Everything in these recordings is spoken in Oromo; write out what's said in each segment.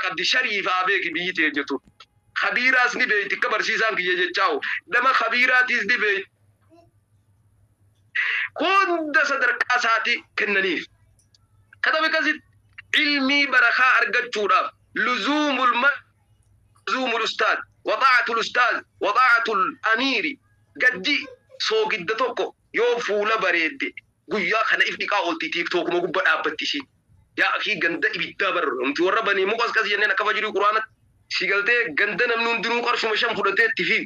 Qabdi shariifaa beeki biyyi tee jirtu. Kabiiraas ni beeyti akka barsiisaan kiyya jechaa'u. Nama kabiiraatiis ni beeyti. Hunda sadarkaa isaati kennaniif. Kanaaf akkasitti ilmii barakaa argachuudhaaf luzuumul luzuumul ustaad waxaatul ustaaz waxaatul amiiri gaddi soogidda tokko yoo fuula bareedde guyyaa kana if dhiqaa oolti, TikTokuma gubba dhaabbatti isiin. Yaa akii, ganda ibiddaa bar nuti warra banii muqas qas jenneen akka fajirii quraanatti si galtee ganda namni hundinuu qarshuma 5 fudhatee itti fi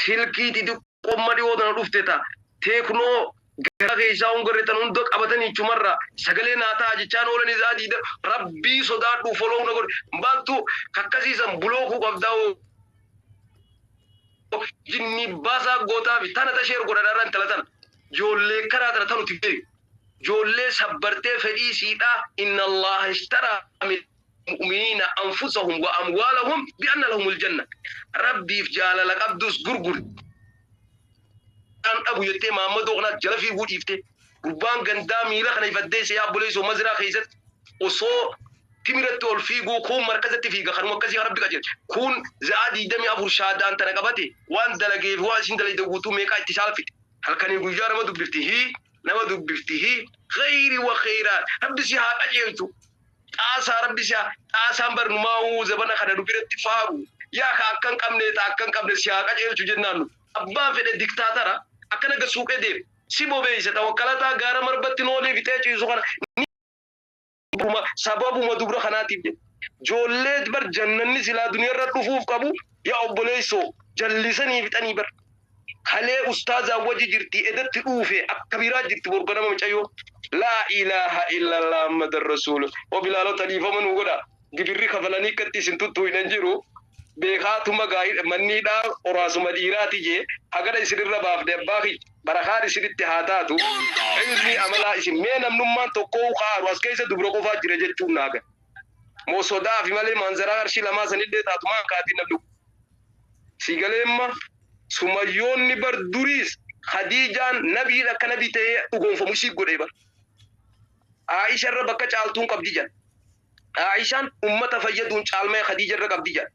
silkii xixiqqoomma dhiyoo tana dhufte ta Tecno gara keessaa hungarre tan hunda qabatanii chumarra sagalee naa ta'a jechaan oolan isaa diida. Rabbii sodaadhu, follow na godhe maaltu kakkasiisan blockuu qabdaa jinni baasaa gootaa fi tana tasheer godhadha intala tana ijoollee karaa tana tanuti beeku ijoollee sabbartee fedhii siidhaa. Inna Allaha ishtaraa min mu'miniina anfusahum wa amwaalahum bi anna lahumul janna. Rabbiif jaalala qabdus gurguri kan dhabu jettee maammadoo kanaa jala fiiguu dhiifte. Gurbaan gandaa miila kana ifaddee see abboleessoo mazraa keessatti osoo timiratti ol fiiguu kuun markazatti fiiga. Kanuma akkasii rabbi qajeelche. Kun za'aa 24 shaadaan tana qabate waan dalageef waan isin dalayde guutuu meeqaa itti saalfite. Halkanii guyyaa nama dubbifti, hii nama dubbifti, hii kheyri wa kheyraa. Rabbi si haa qajeelchu. Xaasaa rabbi si haa xaasaan barnumaa'uu zabana kana nu biratti faaru yaa ka akkan qabne ta akkan qabne si haa qajeelchu jennaan. Nu abbaan fedhe diktaatara akkana gasuuqee deema si bobeeysa tawakkalataa gaara marbatti noolii fixee ciisu kana ni sababuma dubra kanaatiif jedhe. Joollee bar jannanni silaa duniyarra dhufuuf qabu, yaa obboleessoo, jallisanii fixanii bar. Kalee ustaazaa waji jirti, edatti dhuufe akka biraa jirti, borganama mucayyoo. Laa ilaaha illallah Muhammadan rasuul. O bilaalota, dhiifama nu godha. Gibirri kafalanii akkatti isin tuttuuynan jiru beekaatuma gaa'idha manniidhaa qoraasuma dhiiraati jee hagana isinirra baafne. Abbaa kiyya, barakaan isinitti haa taatu. Ilmii amalaa isin mee namnummaan tokkoo kaaru as keessa dubra qofaa jira jechuun naaga moo sodaafi malee maanzaraa qarshii lamaa sanillee taatu maan kaatiin namni si galeemma. Sumayyoonni bar duriis Khadiijaan nabiidha, akka nabii ta'ee dhugoonfamu isii godhee bar. Aisha irra bakka caaltuun qabdi jedha. Aishaan ummata fayyaduun caalmee Khadiija irra qabdi jedha.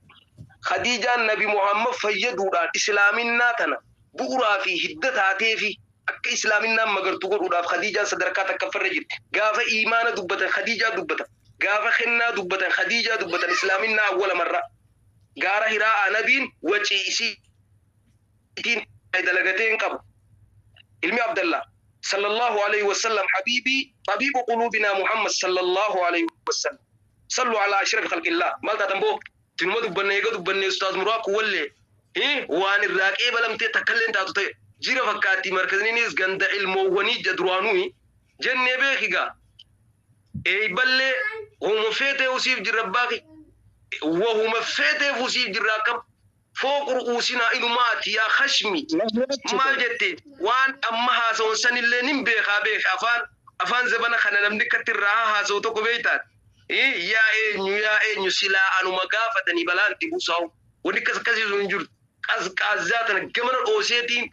Khadiijaan Nabi Muhammad fayyaduudhaan islaaminaa tana bu'uraa fi hidda taateefi akka islaaminaan magartu godhuudhaaf Khadiijaan sadarkaa takkaffarra jirti. Gaafa iimaana dubbatan Khadiijaa dubbatan. Gaafa kennaa dubbatan Khadiijaa dubbatan. Islaaminaa awwala marraa. Gaara Hiraa'a nabiin wacii isiitiin dalagatee hin qabu. Ilmi Abdallah sallallahu alayhi wasallam, habiibii tabiibu quluubinaa Muhammad sallallahu alayhi wasallam. Sallu ala ashrafi khalqillah. Maal taatan boo? Tinuma dubbanne eega dubbanne ustaaz muraaku wallee waan irraa qeebalamtee takkalleen taatu ta'e jira fakkaatti. Markazniinis ganda ilmoowwanii duraanuu jennee beekigaa. Eeyballee wahuma feetee usiif jirra baaki, wahuma feeteef usiif jirra. Akkam fooq ru'uusinaa inumaati yaa khashmi maal jette? Waan amma haasawan sanillee nin beekaa beeke. Afaan zabana kana namni akkatti irraa haasawu tokko beektaan. Yaa eenyu, yaa eenyu, silaa anuma gaafatanii balaan itti buusaa'u wanni akkas akkasii sun hin jirtu. Qazqaazzaa tana gamana dhooseetiin,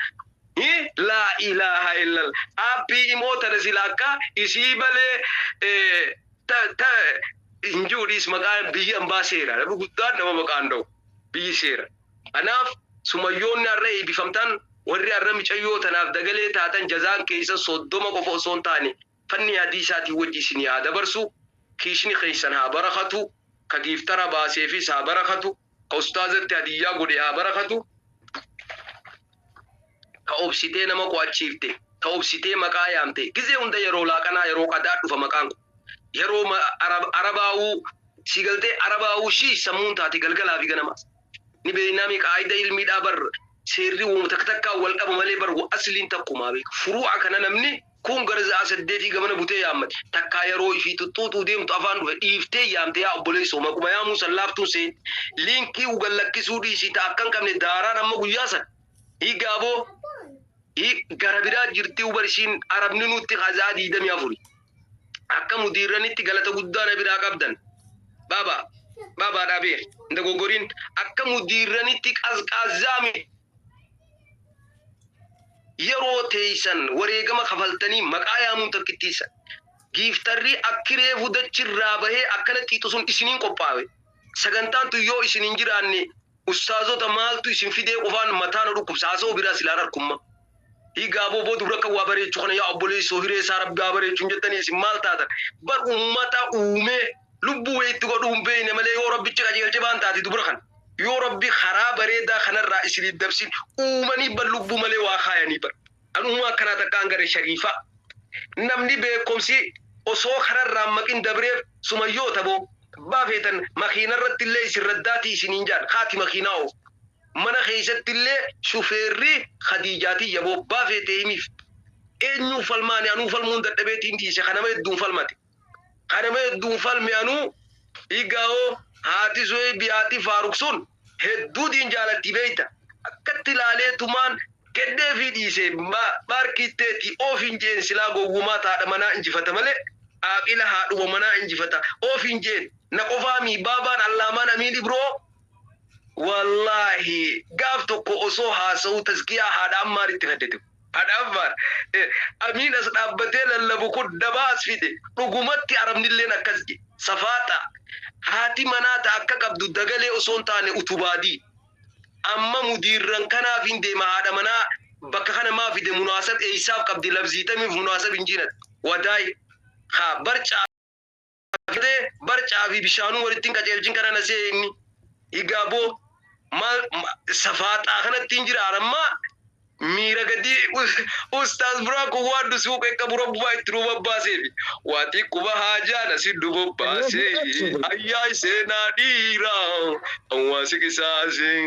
laa ilaaha illal, aappii imoo tana sila akka isii malee ta hin jiru. Dhiis, maqaan biyyi ambaa seera. Namni guddaan nama maqaan dha'u biyyi seera. Kanaaf sumayyoonni har'a eebbifamtan, warri har'a micayyoo tanaaf dagalee taatan, jazaan keessa 30 qofa osoo hin taane fanni hadiisaatiin wajji isinii haa dabarsu. Kiishni keessan haa barakatu, ka giiftara baaseefis haa barakatu, ka ustaazatti hadiyyaa godhe haa barakatu, ka obsitee nama qo'achiifte, ka obsitee maqaa yaamte. Gizee hunda yeroo laaqanaa, yeroo qadaa dhufa maqaan kun yeroo arabaawuu si galtee arabaawuu shii sammuun taate galgalaa fi ganama ni beeknaami. Qaayida ilmiidhaa bar seerri uuma takka takkaan wal dhaba malee bar asliin takkumaa beeka. Furuu'a kana namni kun gara za'a 8 gamana butee yaammate takkaa yeroo ifii xuxxuuxuu deemtu afaan dhufe dhiiftee yaamte. Yaa obboleessoo, maquma yaamuu san laaftuun seen liinkii ugan lakkisuu dhiisii ta akkan qabne daaraan amma guyyaa san hiigaaboo gara biraa jirti ubar isiin arabni nutti hazaa 24 akka mudiirranitti galata guddaa na biraa qabdan. Baaba baabaadhaa beek hin dogoggoriin akka mudiirranitti qazqaazzaa miti. Yeroo teeysan wareegama kafaltanii maqaa yaamuun takkittiisa. Giiftarri akki reefu dachirraa bahee akkana xiixu sun isiniin qophaawe. Sagantaan tun yoo isin hin jiraanne ustaazota maaltu isin fidee qofaan mataa nu dhukkubsa haasa'uu biraa silaan harkumma. Hiigaa boo boo dubra akka waa bareechu kana yaa obboleessoo hiree isaa rabbi haa bareechu hin jettanii isin maal taatan bar ummata uumee lubbuu wayitti godhuu hin beekne malee yoo rabbichi qajeelche baan taati dubra kana. Yoo rabbi karaa bareedaa kanarraa isinii dabsin uumanii bar lubbuu malee waa kaayanii bar. An uumaa akkanaa takkaan gare shariifaa. Namni beekumsi osoo kararraa maqin dabreef sumayyoota boo. Abbaa feetan makiinarratti illee isin raddaatii isiniin jaan haati makiinaa oofu. Mana keessatti illee shufeerri Khadiijaatii yaboo abbaa feetee himiif. Eenyuun falmaani anuu falmuun dadhabeetiin dhiise kanama hedduun falmate. Kanama hedduun falme anuu higaa'oo haati Suheebi haati Faaruk sun hedduu diin jaalatti beeyta. Akkatti ilaalee tumaan kenneefii dhiise baarkiitteetii oofiin jeen silaa gowwumaa taadha manaa injifata malee aaqila haadhuma manaa injifata oofiin jeen na qofaamii baabaan allaamaan amiin ibroo wallaahi gaaf tokko osoo haasa'uu taskiyaa haadha ammaaritti kaddete. Haadha ammaar amiin as dhaabbatee lallabu kun dabaa as fide dhugumatti arabnilleen akkas je safaaxa haati manaa ta akka qabdu dagalee osoo hin taane utubaadii. Amma mudiirran kanaaf hin deema haadha manaa bakka kana maa fide munaasab eeysaaf qabdi labziitamiif munaasab hin jiinat wadaay haa barcaa barcaa fi bishaanuu walitti hin qajeelchin kana nasee inni higaaboo maal safaaxaa kanatti hin jira amma miira gadi ustaaz biraa kun waan nu suuqee qabu rabbumaa itti nu babbaaseefi waa xiqquma haajaan asi nu bobbaasee ayyaa seenaa dhiiraa waan si qisaasee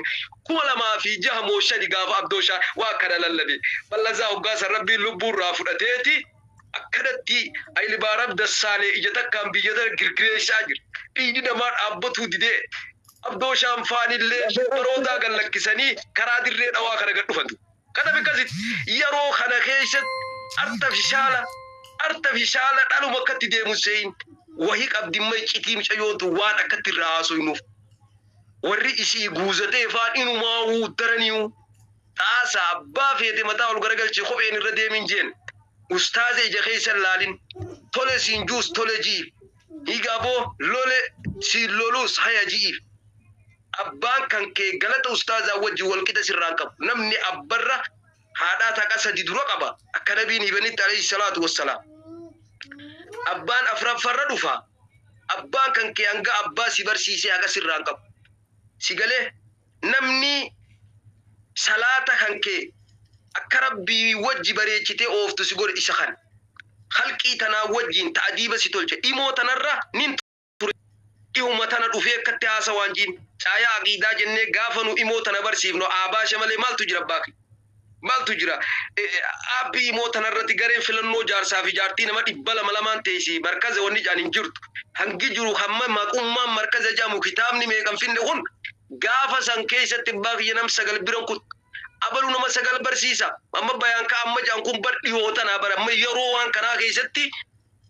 2006 moo 5 gaafa abdooshaa waa akkana lallabe ballazaa hoggaasan rabbiin lubbuurraa fudhateeti akkanatti Ayilibaarab Dassaalee ija takkaan biyya tana girgireessaa jira. Dhiigni namaa dhaabbatuu didee abdooshaan faanillee barootaa gad lakkisanii karaa dirree dhawaa kana gad dhufatu. Kanaaf akkasitti yeroo kana keessatti artafishaala artafishaala dhaluma akkatti deemu seeyin wahii qabdi iccitii mucayyootu waan akkatti irraa haasoynuuf. Warri isii guuzatee faan inumaawuu daraniyu xaasaa abbaa feete mataa ol garagalchee kopheen irra deemin jeen. Ustaaza ija keessa laalin tole siin juus tole ji'i higaaboo lole siin loluus haya ji'i. Abbaan kan kee galata ustaazaa wajjin wal qixa sirraan qabu. Namni abbarra haadhaa taqa sadi dura qaba akka nabiin hibanitti alayhi salaatu wassalaam. Abbaan afraffarra dhufa. Abbaan kan kee hanga abbaa si barsiisee haqa sirraan qabu. Si galee namni salaata kan kee akka rabbii wajji bareechitee ooftu si godhe isa kana. Halqii tanaa wajjin ta'adiiba si tolche. Dhimoo tanarra nin ture. Dhihuma tana dhufee akkatti haasawaan jiin. Caayaa aqiidaa jennee gaafa nu imoo tana barsiifnu aabaasha malee maaltu jira baaki? Maaltu jira? Aabbii imoo tanarratti gareen filannoo jaarsaa fi jaartii nama 200 lamaan teessii markaza wanni jedhan hin jirtu. Hangi jiru hamma maqummaan markaza jedhamu kitaabni meeqan finne kun gaafa san keessatti baakiyya nam 9 biran kun abalu nama 9 barsiisa. Amma bayaan ka amma jedhan kun bar dhihoo tanaa bara amma yeroo waan kanaa keessatti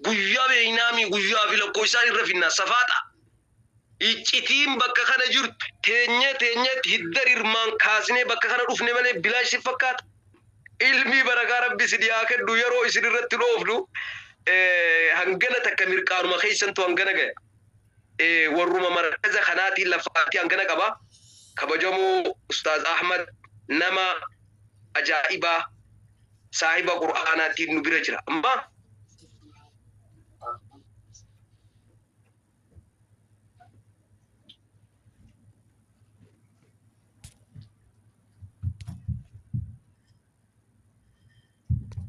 guyyaa beeynaamii guyyaa fi lakkoofsaan irra finna safaaxa. Iccitiin bakka kana jirtu teenyee teenyeetti hidda rirmaan kaasnee bakka kana dhufne malee bilaash si fakkaata. Ilmii barakaa rabbi isin haa kennu yeroo isin irratti dhoofnu hangana takka mirqaanuma keessantu hangana gaya. Warruma markaza kanaatiin lafaatii hangana qaba. Kabajamoo Ustaaz Ahmad nama ajaa'ibaa saahiba Qur'aanaatiin nu bira jira. Amma